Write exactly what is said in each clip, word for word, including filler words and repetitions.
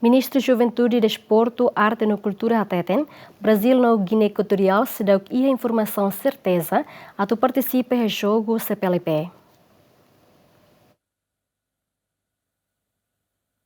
Ministru Juventude, Desportu, Arte no Kultura hateten, Brazil no Guiné Ekuatoriál seidauk iha informasaun serteza atu partisipa iha jogu C P L P.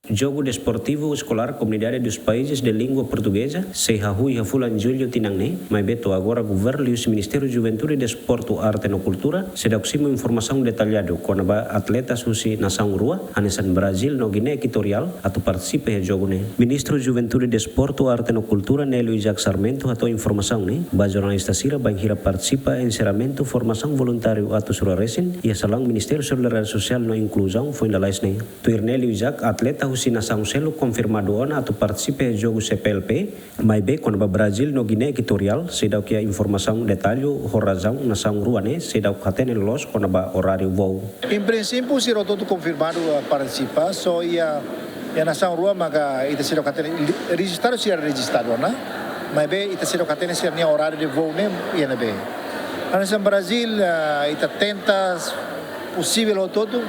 Jogu Desportivu Eskolár Komunidade dos Países de Língua Portuguesa sei hahú iha fulan Jullu tinan ne'e, maibé to'o agora governu liuhusi Ministériu Juventude, Desportu, Arte no Kultura seidauk simu informasaun detalladu kona-ba atletas husi nasaun rua, hanesan Brazil no Guiné Ekuatoriál, atu partisipa iha jogu ne'e. Ministru Juventude, Desportu, Arte no Kultura, Nélio Isaac Sarmento, hato'o informasaun ne'e ba jornalista sira bainhira partisipa enserramentu formasaun voluntáriu atus rua resin iha salaun Ministériu Solidariedade Sosiál no Inkluzaun foin lalais ne'e. Tuir Nélio Isaac, atleta husi nasaun seluk konfirmadu ona atu partisipa iha jogu C P L P, maibé kona-ba Brazil no Guiné Ekuatoriál seidauk iha informasaun detallu ho razaun nasaun rua ne'e seidauk hatene loloos kona-ba oráriu voo. Em princípio, sira hotu konfirmadu, ah, partisipa, só iha, iha nasaun rua maka ita seidauk hatene, li-, rejistadu sira rejistadu ona, maibé ita seidauk hatene sira-nia oráriu de voo ne'e iha ne'ebé. Hanesan Brazil, ah, ita tenta posivel hotu-hotu,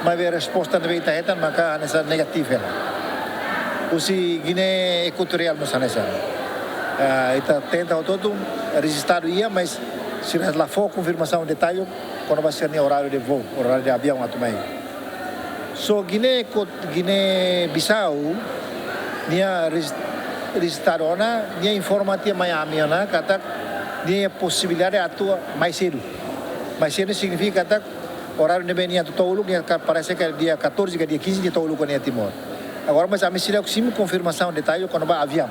maibé resposta ne'ebé ita hetan maka hanesan negativu hela. Husi Guiné Ekuatoriál mós hanesan. Ah, ita tenta hotu-hotu, rejistadu iha, mas sira la fó konfirmasaun detallu kona-ba sira-nia oráriu de voo, oráriu de aviaun atu mai. Só Guiné Eko-, Guiné Bissau nia rejis-, rejistadu ona, nia informa tiha mai ami ona katak nia posibilidade atu mai sedu. Mai sedu signifika katak oráriu ne'ebé nia atu to'o uluk, nia ka-, parese ke dia catorze ka dia quinze nia to'o uluk iha Timor. Agora, mas ami seidauk simu konfirmasaun detallu kona-ba aviaun.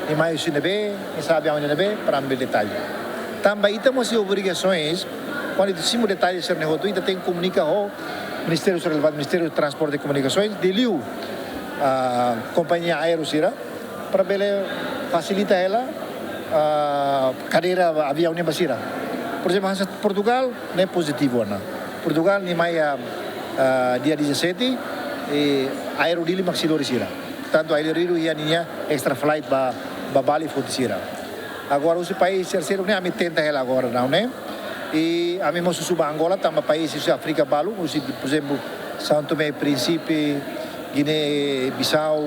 Nia mai husi ne'ebé, nia sa'e aviaun iha ne'ebé, para ami detallu. Tanba ita mós iha obrigasoens, kuandu ita simu detallu sira-ne'e hotu, ita tenke komunika ho ministériu relevante, Ministériu Transporte e Komunikasoens, liuliu, ah, kompañia aéreu sira, para bele fasilita hela, ah, kadeira aviaun ne'e ba sira. Por ezemplu, hanesan Portugal ne'e pozitivu ona. Portugal nia mai iha, ah, dia dezassete, i aéreu Dili mak sei lori sira. Portantu, aéreu Dili iha ninia extra flight ba, ba Bali foti sira. Agora, husi país terseiru ne'e ami tenta hela agora daudaun ne'e. I ami mós husu ba Angola, tanba país husi Áfrika balu, husi, por ezemplu, São Tomé e Príncipe, Guiné-Bissau,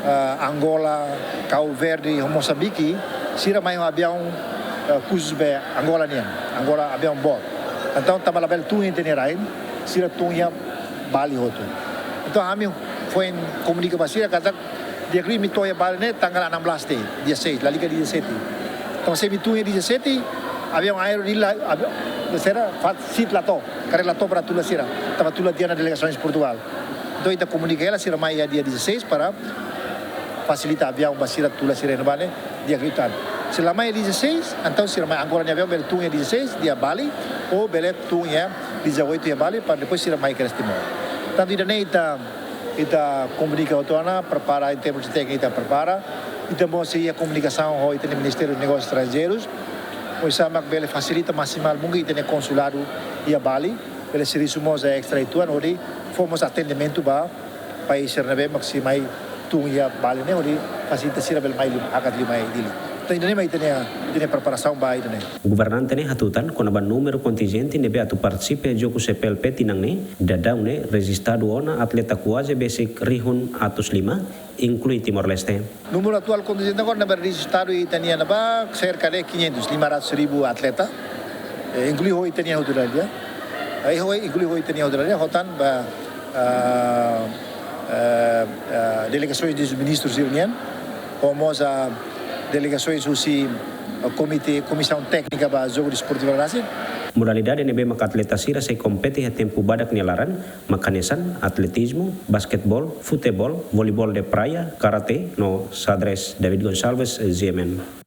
ah, Angola, Cabo Verde, Moçambique, sira mai ho aviaun, ah, khusus ba Angola nian, Angola aviaun boot. Entaun, tanba labele tun iha ita-nia rain, sira tun iha Bali hotu. Entaun, ami foin komunika ba sira katak, di'ak liu imi to'o iha Bali ne'e tanggal enam belas de'it, dia seis, lalika dia sete. Entaun, se imi tun iha dia sete, aviaun aéreu Dili la, avi-, sira, fat, seat la to'o, kadeira la to'o para tula sira, tanba tula tiha ona delegasoens Portugal. Entaun, ita komunika hela sira mai iha dia dezasseis para fasilita aviaun ba sira tula sira iha ne'ebá ne'e, di'ak liután. Se la mai iha dezasseis, entaun sira mai Angola nia aviaun bele tun iha dezasseis, iha Bali, ou bele tun iha dezoito iha Bali, para depois sira mai kedas Timor. Portantu, ida-ne'e ita, ita komunika hotu ona, prepara em termos de tékniku ita prepara, ita mós iha komunikasaun ho ita-nia Ministériu Negósius Estranjeirus, oinsá mak bele fasilita maksimal mungkin ita-nia konsuladu iha Bali, bele servisu mós extra uitoan, hodi fó mós atendimentu ba país sira ne'ebé mak sei mai tun iha Bali ne'e, hodi fasilita sira bele mai liu, hakat liu mai Dili. Entaun, ida-ne'e mak ita-nia, ita-nia preparasaun ba ida-ne'e. Governante ne'e hatutan kona-ba númeru kontinjente ne'ebé atu partisipa iha jogu C P L P tinan ne'e, daudaun ne'e rejistadu ona atleta kuaze besik rihun atus lima, inklui Timor-Leste. Númeru atuál kontinjente agora ne'ebé rejistadu iha ita-nia ne'ebá serka de quinhentos, lima ratus ribu atleta. Eh, inklui ho ita-nia autoridade, eh. Eh, ho, inklui ho ita-nia autoridade, ho tan ba, ah, eh, ah, delegasoens dos ministrus sira-nian, ho mós, ah, delegasoens husi, ah, komité, komisaun téknika ba Jogu Desportivu Rasik. Modalidade ne'ebé mak atleta sira sei kompete iha tempu badak nia laran, mak hanesan atletizmu, basketbol, futeból, voleibol de praia, karate, no xadrez. David Gonçalves, G M N.